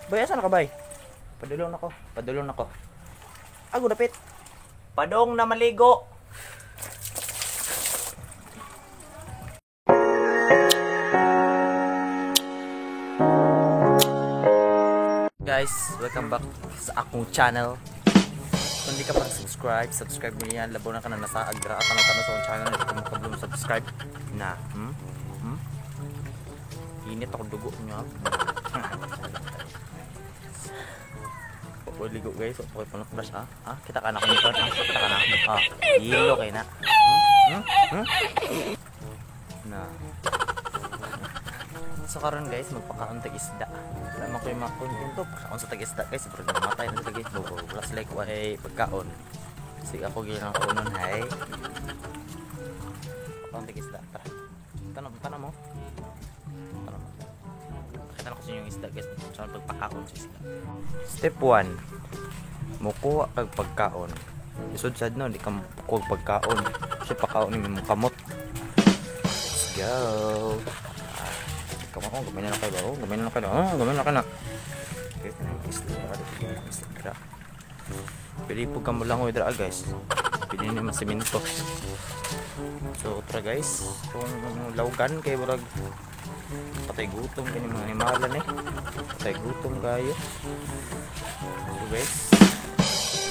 Bay, asa na ka, bay? Padulong nako, padulong nako. Ago dapit. Padong na maligo. Guys, welcome back sa akong channel. Kung di ka pa subscribe, subscribe mo yan. Labo na ka na nasa agra at tanong-tanong sa akong channel. Hindi ka makablom subscribe na. Hmm? Hmm? Init ako dugo nyo. Ligo guys, okay pa brush ah. Ah, kita ka na kung ito. Kita ka na. Ah, hilo kay na. Hmm? Hmm? Na. So karon guys, magpakaon tag isda. Wala man ko yung mga content to. Pakaon sa tag isda guys, pero namatay na sila guys. Wala sila ay pagkaon. Sige ako ginang kaunon hay. Pakaon tag isda, tara. Tanong, tanong mo. Tanong mo. Pakita na ko sa inyo yung isda guys. Saan pagpakaon sa isda. Step 1. Mukuha kag pagkaon. Isod sad no, di ka mukuha pagkaon. Kasi pakaon ni mo kamot. Let's go. Kamu ko gamay na kayo, oh, gamay na kayo. Oh, gamay na kayo na. Okay, isda. Pili po ka mo lang dra guys. Pili ni masiminto. So tara guys, kung lawgan kay murag patay gutom kini mga animalan eh. Patay gutom kayo. So guys,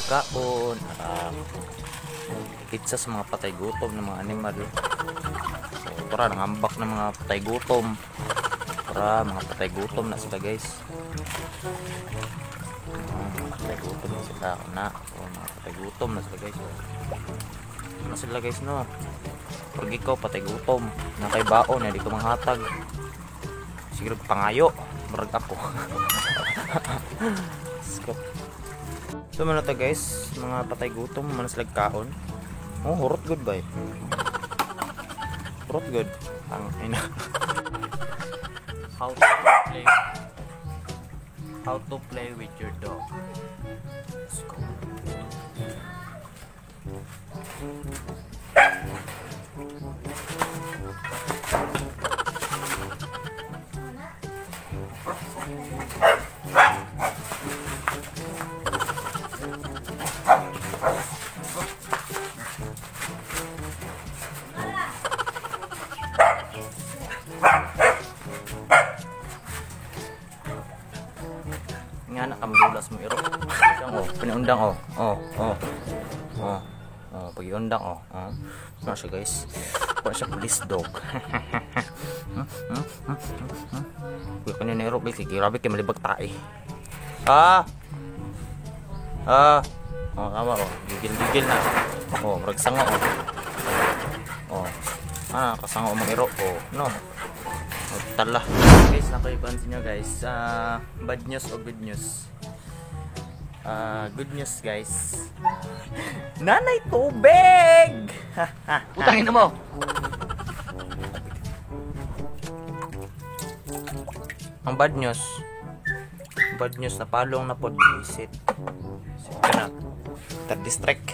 kaon kitsa sa mga patay gutom ng mga animal. So tara, nangambak ng mga patay gutom. Tara, mga patay gutom na sila guys. Mga patay gutom na sila na. Oh, mga patay gutom na sila guys. Oh. Na sila guys no. Pag ikaw patay gutom, na kay baon na di ko manghatag. Siguro pangayo, murag ako. Skop. So man to guys, mga patay gutom man sila kaon. Oh, hurot good bay. Hurot good. Ang ina. How to play. How to play with your dog. Let's go. Nga na kamudulas mo iro. Oh, pinaundang oh. Oh, oh. Oh. Oh, pagiundang oh. Oh. Ano siya guys? Wala siya police dog. Kuya kanina iro guys, grabe kay malibag tae. Ah. Ah. Oh, tama oh. Gigil-gigil na. Oh, murag sanga oh. Oh. Ah, kasanga mo iro. Oh, no. Tala. Guys, nakipansin nyo guys, bad news o good news? Good news guys. Nanay tubig! Putangin na mo! Ang bad news na palong na pod. Sit. Sit ka na. Tag-distract.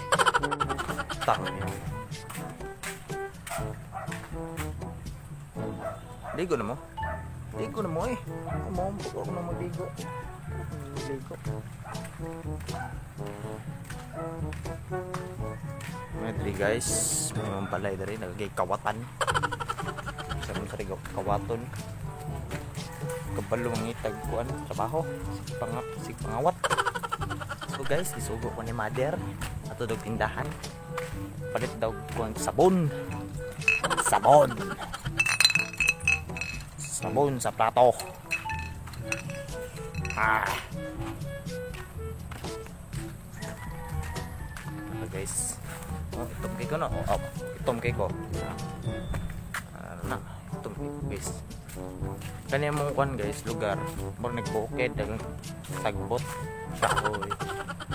Tang. Ligo na mo? Ligo na mo eh. Mo, ako na magligo. Ligo. Mga diri guys, may mga balay diri nagagay kawatan. Sa mga sarigaw kawaton. Kabalo mangitag kuan trabaho, sig pangawat. So guys, gisugo ko ni mother ato dog tindahan. Palit daw kuan sabon. Sabon. Sabon sa plato. Ah. Okay guys. Oh, itom kay ko no. Oh, oh. Itom kay ko. Ano na? Itom kay ko guys. Kanya mong kuan guys, lugar. Murag nagbukid, dagang sagbot. Kahoy.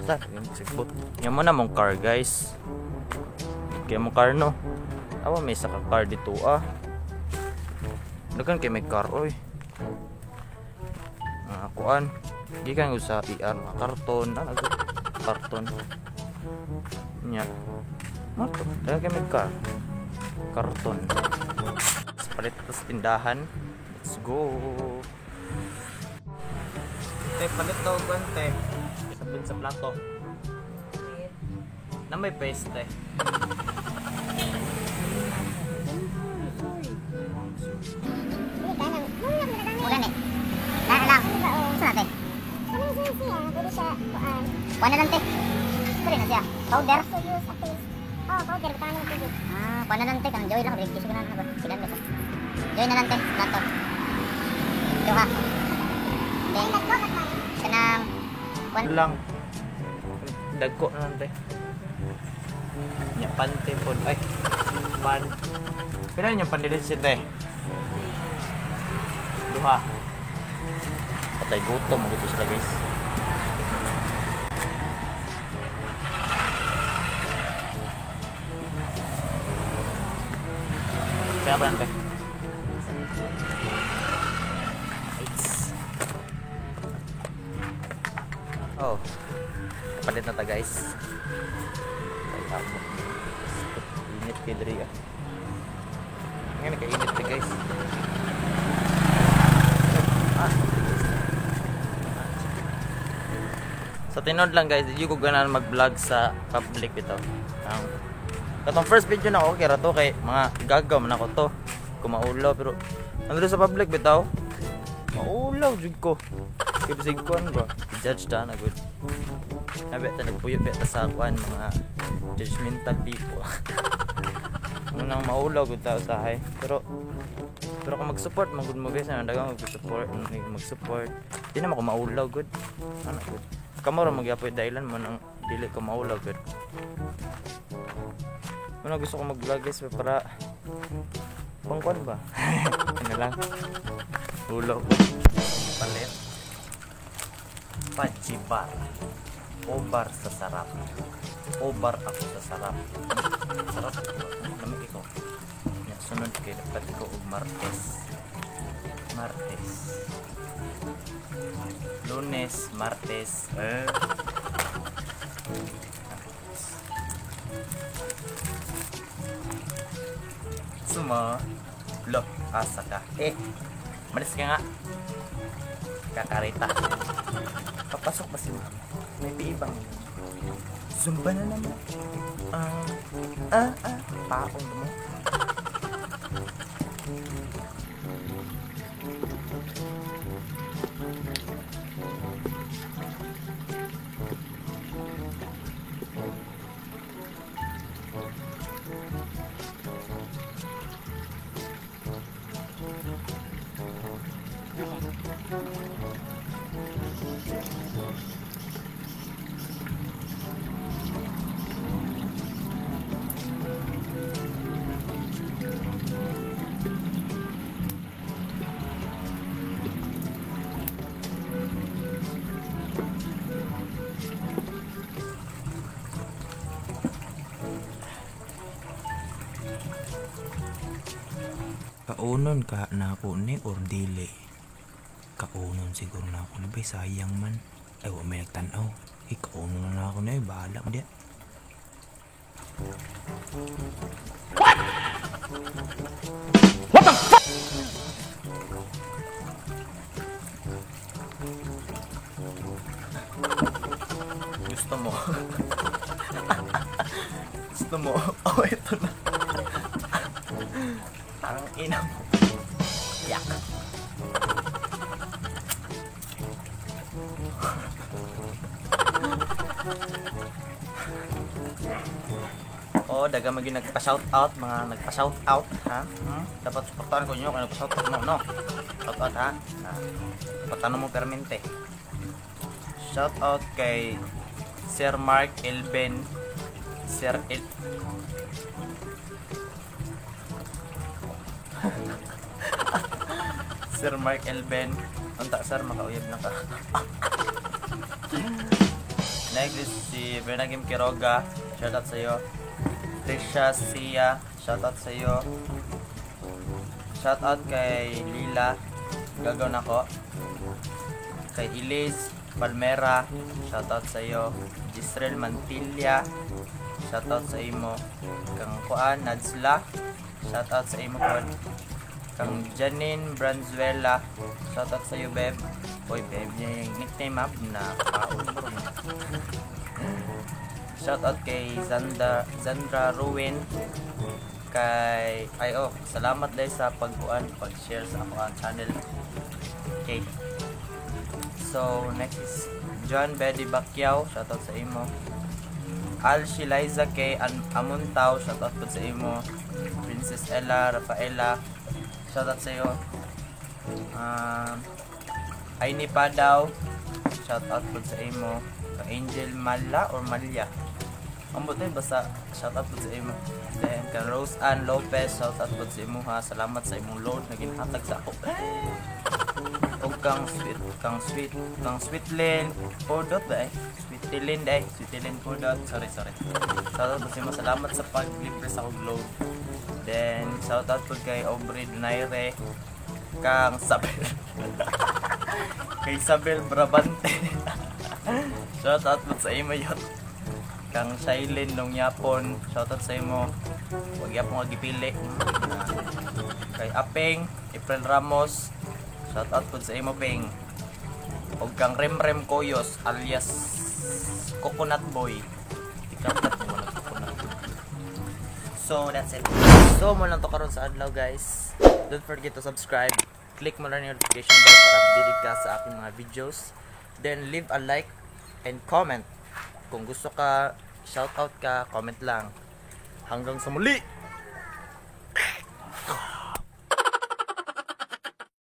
Sa sagbot. Nya mo na mong car guys. Kaya mong car no. Awa may isa ka car dito ah. Dagan kay may car oy. Mga kuan. Gikan ko sa ER mga karton, ano karton. Nya. Mato, dagan kay may car. Karton. Palit sa tindahan. Let's go. Te, palit daw guante. Sabon sa plato. Na may paste eh. Mo gani. Na lang. Sa natin. Kuha na lang te. Pwede na siya. Powder. Ah, kuha na lang te. Kanang joy lang. Balik tissue ka na lang. Silan ba ito? Joy na lang te. Plato. Duha. Then, kanang kuan Lang. Dagko na lang te. Nya pante pod. Ay. Pan. Pila yung pandilit te? Duha. Patay gutom mo dito sila guys. Kaya ba te? It's Oh. Kapalit na ta guys. Ay, ako. Init kay diri ah. Ngayon nakainit ta guys. Ah. Sa tinod lang guys, di ko ganahan mag-vlog sa public ito. Ang katong first video na ako, okay ra to kay mga gagaw man ako to. Kumaulaw pero nandito sa public bitaw. Maulaw jud ko. Kay bisig kuan ba? Judge ta na good. Nabi ta nagpuyo ta sa kuan mga judgmental people. Unang maulaw gud ta usahay. Pero pero kung mag-support man gud mo guys, ang daghang mag-support, mag-support. Di na ako maulaw gud. Ano gud? Kamo ra magyapoy dahilan mo nang dili ko maulaw gud. Una gusto ko mag-vlog guys para pangkuan ba? Ano lang. Ulaw ko. Palit. Pajibar. Obar sa sarap. Obar ako sa sarap. Sarap. Lamig ikaw. Ya, sunod kay dapat ko og Martes. Martes. Lunes, Martes. Eh. Suma. Lo, asa ka. Eh, malis ka nga. Kakarita. Papasok ba si mama? May piibang. Zumba na naman. Paong mo. Kaunon ka na ako ni or dili? Kaunon siguro na ako ni bay, sayang man. Ay, wa may nagtan-aw. Eh, kaunon na ako ni, bahala mo diya. What? What the fuck? Gusto mo? Gusto mo? Oh, ito na. Ang ina mo. Yak. Oh, daga maging nagpa-shout out, mga nagpa-shout out, ha? Dapat suportahan ko niyo kung nagpa-shout out mo, no? Shout out, ha? Patanong mo permente. Shout out kay Sir Mark Elben. Sir El Sir Mark Elben. Unta sir, makauyab na ka. Next is si Bernagim Quiroga. Shout out sa iyo. Trisha Sia, shout out sa iyo. Shout out kay Lila. Gagaw nako. Kay Elise Palmera, shout out sa iyo. Gisrel Mantilla, shout out sa imo. Kang Kuan Nadsla, shout out sa imo pod. Kang Janine Branzuela, shout out sa iyo, beb. Boy, babe, niya yung nickname up na kaon bro. Shout out kay Zanda, Zandra Ruin, kay ay oh, salamat dahil sa pagkuan, pag-share sa ako ang channel. Okay. So, next is John Betty Bacquiao, shout out sa imo. Al Shiliza K Amuntaw, shout out po sa imo. Princess Ella Rafaela, shout out sa iyo. Aini Padaw, shout out po sa imo. Angel Mala or Malya. Ambot eh, basta shout out po sa imo. Then kang Rose Ann Lopez, shout out po sa imo ha. Salamat sa imong load na ginhatag sa ako. Og kang Sweetlin Podot ba eh? Sweetlin eh, Sweetlin Podot. Sorry, sorry. Shout out po sa imo. Salamat sa paglibre sa akong load. Then shout out po kay Aubrey Donaire, kang Sabel, kay Isabel Brabante. Shout out po sa imo yun. Kang Shailene nung Yapon, shout out sa imo. Wag yapon nga gipili. Kay Apeng, April Ramos, shout out po sa imo, Peng. Og kang Remrem Koyos alias Coconut Boy. Ikaw mo na coconut. So that's it. So mao lang to karon sa adlaw, guys. Don't forget to subscribe. Click mo lang yung notification bell para updated ka sa aking mga videos. Then leave a like and comment. Kung gusto ka, shout out ka, comment lang. Hanggang sa muli!